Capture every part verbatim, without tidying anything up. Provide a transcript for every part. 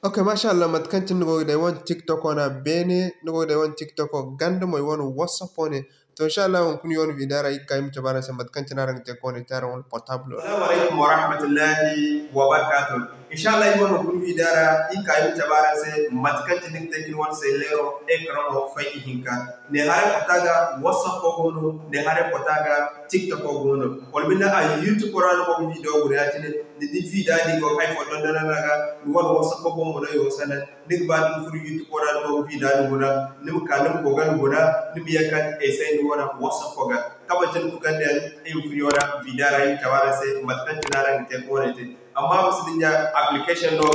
Ok, masha Allah, mate kaŋ cine ni go ga di ay wane TikTok wane beene, ni go ga di ay wane TikTok ganda mo, ay wane WhatsApp wane. To, insha Allah, hunkuna ay wane video ra, iri ga ka iri ma cabe araŋ se mate kaŋ cine araŋ ga te ka wane te araŋ wane portable ra. Assalamu alaikum wa rahmatullahi wa barakatuh. Insha Allah, iri wane hunkuna video ra, iri ga ka iri ma cabe araŋ se mate kaŋ cine ni ga te ka ni wane selleero écran wo fay ihinka. Ne haray kota ga WhatsApp go no, ne haray kota ga TikTok go no. Wala binde a YouTube ra no go ga video guna ya-cine, ni di video din go hay fo dondon no a ga, ni wane WhatsApp go mo no yo sanda, ni ga ba ni ma furo YouTube ra ni go ga video din guna, ni ma ka ni ma go ga ni guna, ni ma ye ka essayer ni wane WhatsApp ga. Kaŋ manti ni kulu kaŋ day, iri ma furo iri wane video ra, iri ma cabe araŋ se mate kaŋ cine araŋ ga te ka wane te. Amma a ma si dinya application no, ni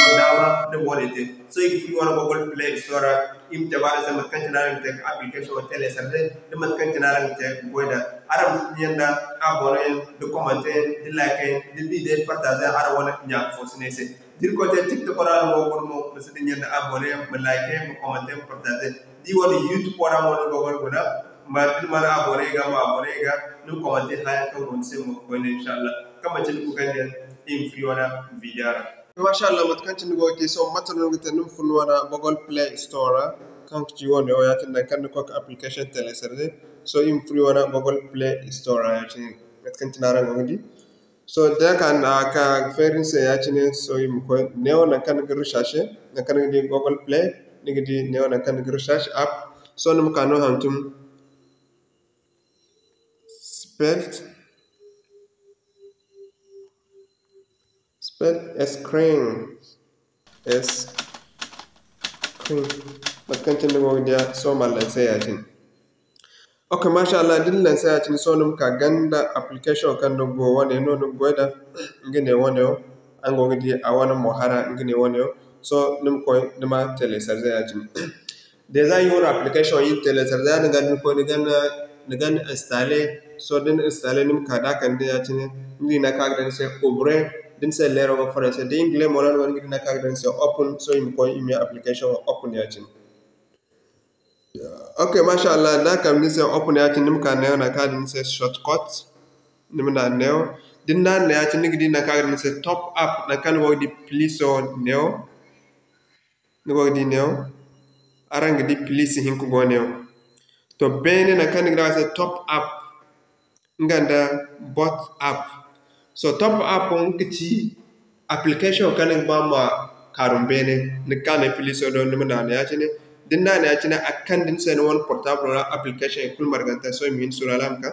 go daama ni ma wane te. Sohõ iri ga furo iri wane Google Play Store ra, iri ma cabe araŋ se mate kaŋ cine araŋ ga te ka application wo télécharger, da mate kaŋ cine araŋ ga te ka goy nd'a. Araŋ ma si dinya nda abonné yaŋ, da commenter yaŋ, da like yaŋ, da video partager yaŋ araŋ wane ɲa fo si ne ay se. Da Irkoy te TikTok ra no go guna mo, ma si dinya nda abonné yaŋ, ma like, ma commenter, ma partager. Da iri wane YouTube ra mo no go guna, ma, da ni mana abonné ga, ma abonné ga, ni ma commenter haya kaŋ go ni se mo koyne, insha Allah. Kaŋ manti ni kulu kaŋ day, iri ma furo iri wane video ra. Masha Allah, mate kaŋ cine ni go ga te, sohõ mate no ni ga te, ni ma furo ni wane Google Play Store ra, kaŋ ga ci wane wo, ya-cine nangu kaŋ ni koy ga application télécharger. Sohõ iri ma furo iri wane Google Play Store ra, ya-cine mate kaŋ cine araŋ go ga di. Sohõ da ka, a ka feeri ni se ya-cine, sohõ iri ma koy neewo nangu kaŋ ni ga recherche, nangu kaŋ ni ga di Google Play, ni ga di neewo nangu kaŋ ni ga recherche app. Sohõ ni ma ka no hantum spelt, spelt screen. Screen. Mate kaŋ cine ni go ga di a, sohõ ma lancer ya-cine. Ok, masha Allah, da ni lancer ya-cine, sohõ ni ma ka ganda application kaŋ ni go wane no ni ga goy nd'a, nga ne wane wo, araŋ go ga di a wane mo hara, nga ne wane wo. Sohõ ni ma koy, ni ma télécharger ya-cine. Déjà iri wane application iri télécharger, yaadin ga da ni koy ni ga, ni ga installer. Sohõ da ni installer, ni ma ka da a kande ya-cine, ni di nangu kaŋ a ga daŋ ni se ouvrir, da ni se leero ga français, da anglais mo no ni go, ni ga di nangu kaŋ a ga daŋ ni se open. Sohõ iri ma koy iri ma application wo open ya-cine. Ok, masha Allah, da a kambe ni se open ya-cine, ni ma ka neewo nangu kaŋ a daŋ ni se shortcut, ni ma naanu neewo. Da ni naanu neewo ya-cine, ni ga di nangu kaŋ a ga daŋ ni se top up, nangu kaŋ ni go ga di plus wo neewo. Ni go ga di neewo, araŋ ga di plus hinka go neewo. To, beene nangu kaŋ ni ga di a se top up, nga nda bot up. So, top up nga ga ci application kaŋ ni ga ba ma kaarum beene, ni ga ka ne pluso do, ni ma naanu ya-cine. Da ni naanu ya-cine, a ga kande ni se ni wane portable ra application kulu marganta. Sohõ iri ma hin suuru hala a ma ka.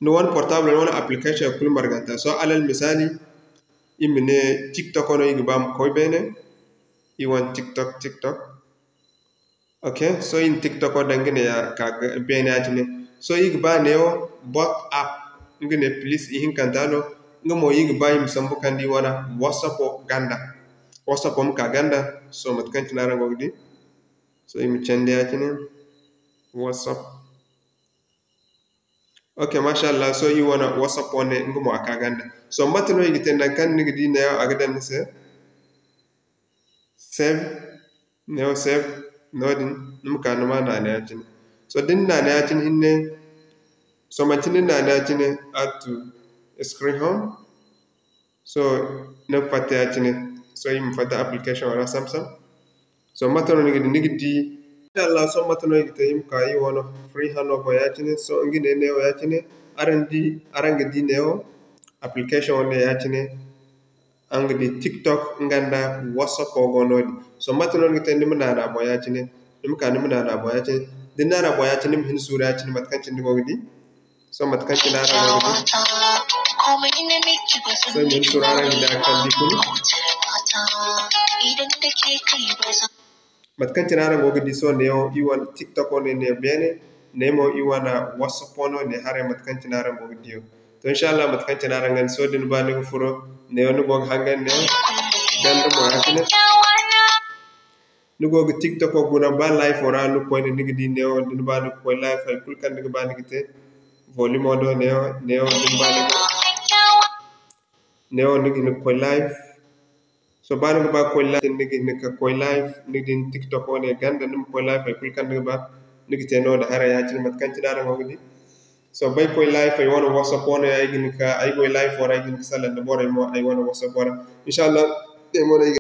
Ni wane portable, ni wane application kulu marganta. Sohõ alal misaali, iri ma ne TikTok no iri ga ba ma koy beene. Iri wane TikTok, TikTok. Ok, sohõ iri na TikTok daŋ nga ne ya ka beene ya-cine. Sohõ iri ga ba neewo bot app, nga ne plus ihinkanta no. Nga mo iri ga ba iri ma sambu kande iri wane WhatsApp ganda. WhatsApp ma ka ganda. Sohõ mate kaŋ cine araŋ go ga di. Sohõ iri ma candi ya-cine. WhatsApp. Ok, masha Allah, sohõ iri wane WhatsApp wane, nga mo a ka ganda. Sohõ mate no iri ga te, nangu kaŋ ni ga di neewo a ga daŋ ni se. Save, neewo save, noodin, ni ma ka ni ma naanu ya-cine. Sohõ da ni naanu ya-cine hinne, sohõ manti ni naanu ya-cine, add to screen home. Sohõ ni ga fatta ya-cine. Sohõ iri ma fatta application ra sam-sam. Sohõ mate no ni ga di? Ni ga di, insha Allah, sohõ mate no iri ga te? Iri ma ka iri wane free hano boŋ ya-cine. Sohõ nga ne neewo ya-cine. Araŋ di, araŋ ga di neewo, application wane ya-cine. Araŋ ga di TikTok nga nda WhatsApp go noodin. Sohõ mate no ni ga te? Ni ma naanu a boŋ ya-cine. Ni ma ka ni ma naanu a boŋ ya-cine. Da ni naanu a boŋ ya-cine, ni ma hin suuru ya-cine mate kaŋ cine ni go ga di. Sohõ mate kaŋ cine araŋ go ga di. Sohõ iri ma hin suuru araŋ ga di a kaŋ di kulu. Mate kaŋ cine araŋ go ga di sohõ neewo, iri wane TikTok wane ne beene, ne mo iri wane WhatsApp no ne haray mate kaŋ cine araŋ go ga di. To, insha Allah, mate kaŋ cine araŋ ga di sohõ da ni ba ni ga furo, neewo ni go ga hangan neewo, ganda mo ya-cine. Ni go ga TikTok guna, ba live ra ni koyne, ni ga di neewo, da ni ba ni ga koy live, hay kulu kaŋ ni ga ba ni ga te. Volume do neewo, neewo da ni ba ni ga, neewo ni ga hin ga koy live. Sohõ ba ni ga ba ga koy live, ni ga hin ga koy live, ni ga di ni TikTok wane ganda, ni ma koy live, hay kulu kaŋ ni ga ba ni ga te no-din haray ya-cine mate kaŋ cine araŋ go ga di. Sohõ ba ay koy live ay wane WhatsApp wane, ay ga hin ga, ay goy live wo ra, ay ga hin ga salaŋ da borey mo ay wane WhatsApp wo ra. Insha Allah, Ngey mo no i ga